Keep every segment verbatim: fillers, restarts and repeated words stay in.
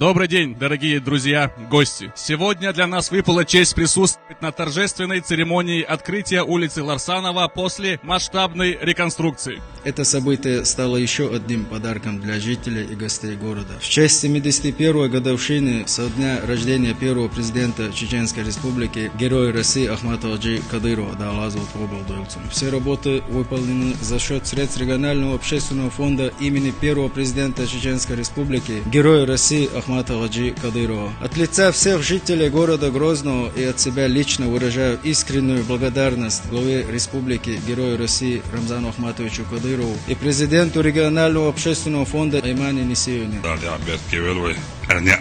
Добрый день, дорогие друзья, гости. Сегодня для нас выпала честь присутствовать на торжественной церемонии открытия улицы Ларсанова после масштабной реконструкции. Это событие стало еще одним подарком для жителей и гостей города. В честь семидесяти первой годовщины со дня рождения первого президента Чеченской Республики, Героя России Ахмата Хаджи Кадырова, Дала Азот Обалдуэлцин. Все работы выполнены за счет средств регионального общественного фонда имени первого президента Чеченской Республики, Героя России Ахмата Хаджи Кадырова. От лица всех жителей города Грозного и от себя лично выражаю искреннюю благодарность главе республики, Герою России Рамзану Ахматовичу Кадырову и президенту регионального общественного фонда Аймани Нисиевне. Дала беркате велва, ара некъ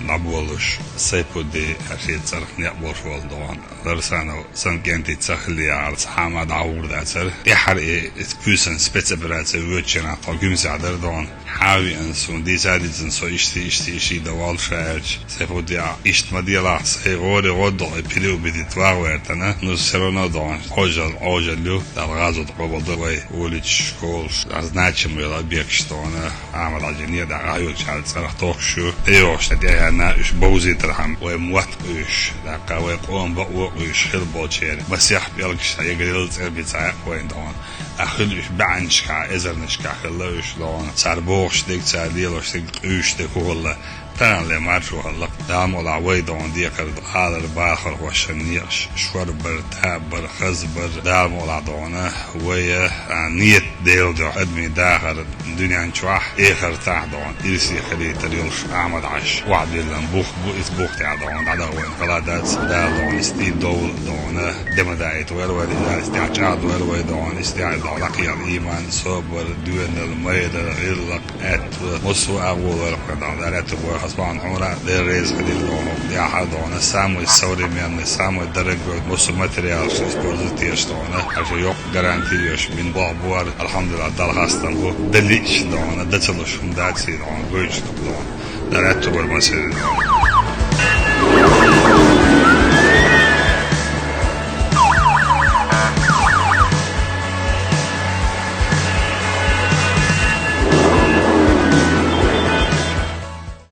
дӀаболалуш, Сайпуди аьлча цӀерах некъ болаш вола догӀан. Ларсанов санна кӀентий ца хилла яхар цхьа хӀама дӀагӀур дацар. ТӀехьара и, и пуьйсан спецопераци воьдучу хенахь тхо Гуьмсехь дара догӀан. Хьан а веана, суна дийца а дийцина, со иштта, иштта, иштта дан воллуш аьлча, Сайпуди а иштта ма делахь, сайн гӀоре гӀо догӀу, и переубедить ваха ваьртана, ну, всё равно догӀан, Ӏожалла, Ӏожалла ю, Дала гӀазот къобалдойла вай, уличаш, школаш, а, значимый объекташ догӀан, Ахьмад-Хьаьжин некъа дӀахьоьхучу цӀарах тохкуш ю, тӀейогӀуш тӀаьхьенна уьш бовзийтархьама, вай мотт къуьйсуш, тӀаккха вай къоман бакъо къуьйсуш хилла болчеран масех пӀелгаш схьаэгарелла цӀербица Ӏа вайна догӀан. Ахь хила уьш бӀеннашкахь, эзарнашкахь хилла уьш догӀан. Цара бохуш дерг, цара лелош дерг, къуьйсуш дерг хӀун хилла, таханле маршо хилла-кх. Дала мукъалахь вай догӀан декхар ду. Алар бахархошна некъаш шорбар, табар, хазбар, Дала мукъалахь догӀан вай, а, нийят Делан дуьхьа адамийн дахар дуьнен чохь, эхартахь догӀан ирсе хилийтар йолуш Ахьмад-Хьаьжин охьадиллина бух бу, иза бух тӀехь догӀан дӀадаха вайна хала дац. Дала догӀан иза тӀе довла догӀан, де ма даийта вайра вай, иза иза тӀехь чӀагӀдойла вай догӀан, иза тӀехь догӀан дӀакхехьа ийман, собар, доьналла, майралла, гӀиллакх, аьтто, массо а агӀо лойла кхуьнан догӀан. Дала аьтту бойла, хьо сохьна хьуна а Дела реза хилийла догӀан, хӀокху тӀехь догӀан самый современный, самый дорогой массо а материалаш использовать еш догӀан, хьажа йоккха гаранти еш, мин боху бохар, алхьамдулиллахӀ, Далла хастам бу, дан лиъча догӀан, дан ца луш хӀума дац и догӀан, гойтуш ду догӀан. Дала аьтту бойла массеран догӀан.